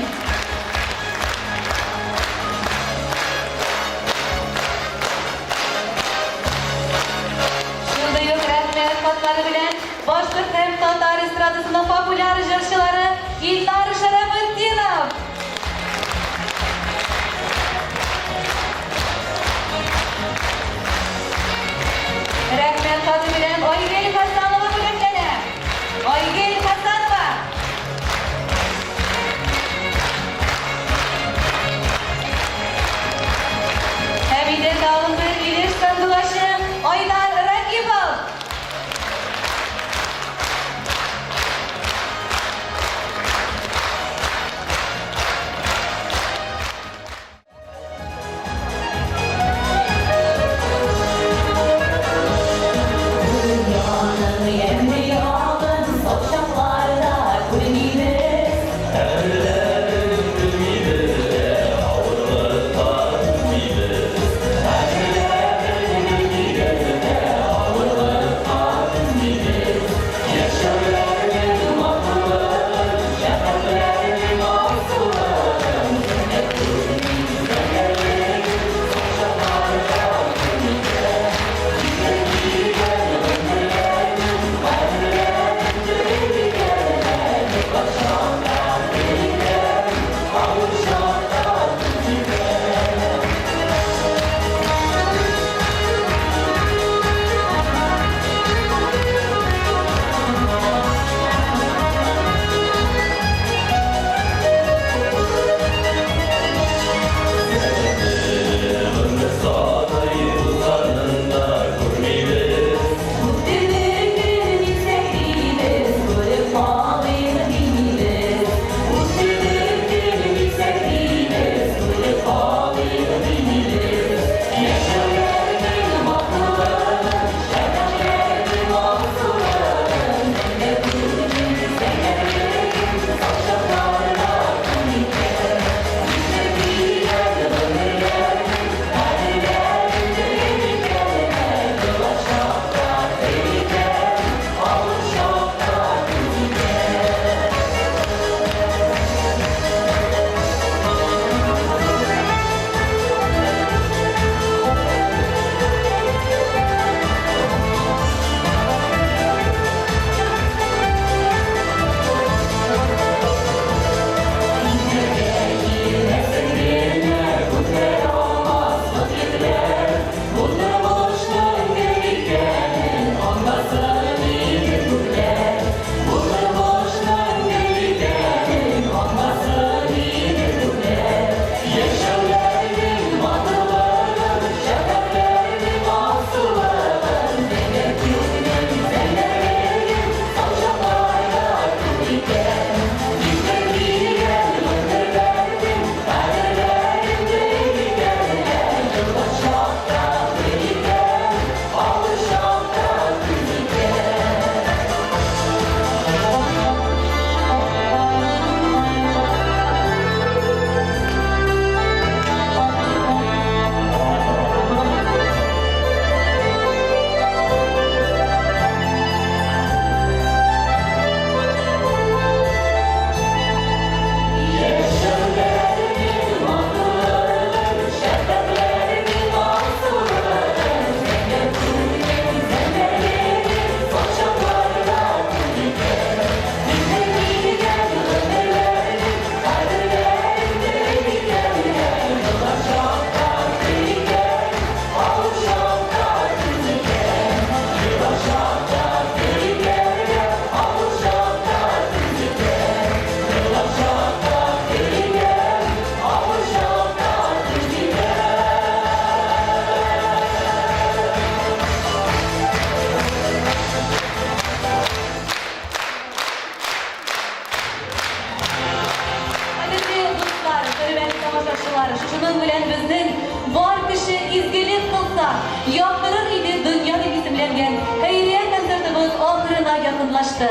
Шуның белән безнең Бар кеше изгелек кылса, яктырыр иде дөнья дип исемләнгән хәйрия концертыбыз ахырына якынлашты.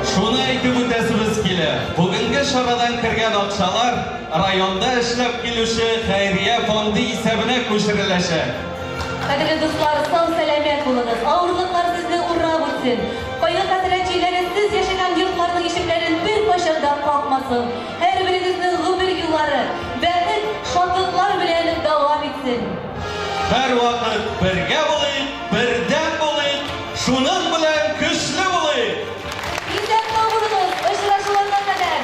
Шуны әйтеп үтәсебез килә, бүгенге чарадан кергән акчалар районда эшләп килүче хәйрия фонды исәбенә күчереләчәк. Кадерле дуслар, сау-сәламәт булыгыз, авырлыклар сезне урап үтсен, кайгы-хәсрәт җилләре сез яшәгән йортларның ишекләрен беркайчан да какмасын, һәрберегезнең гомер юллары бәхет, шатлыклар белән дәвам итсен. Һәрвакыт бергә булыйк, бердәм булыйк, шуның белән көчле булыйк! Исән-сау булыгыз, очрашуларга кадәр!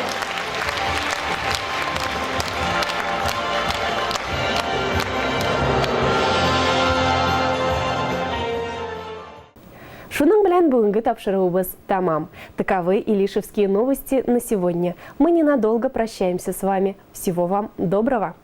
Шуның белән бүгенге тапшыруыбыз тәмам. Таковы Илишевские новости на сегодня. Мы ненадолго прощаемся с вами. Всего вам доброго!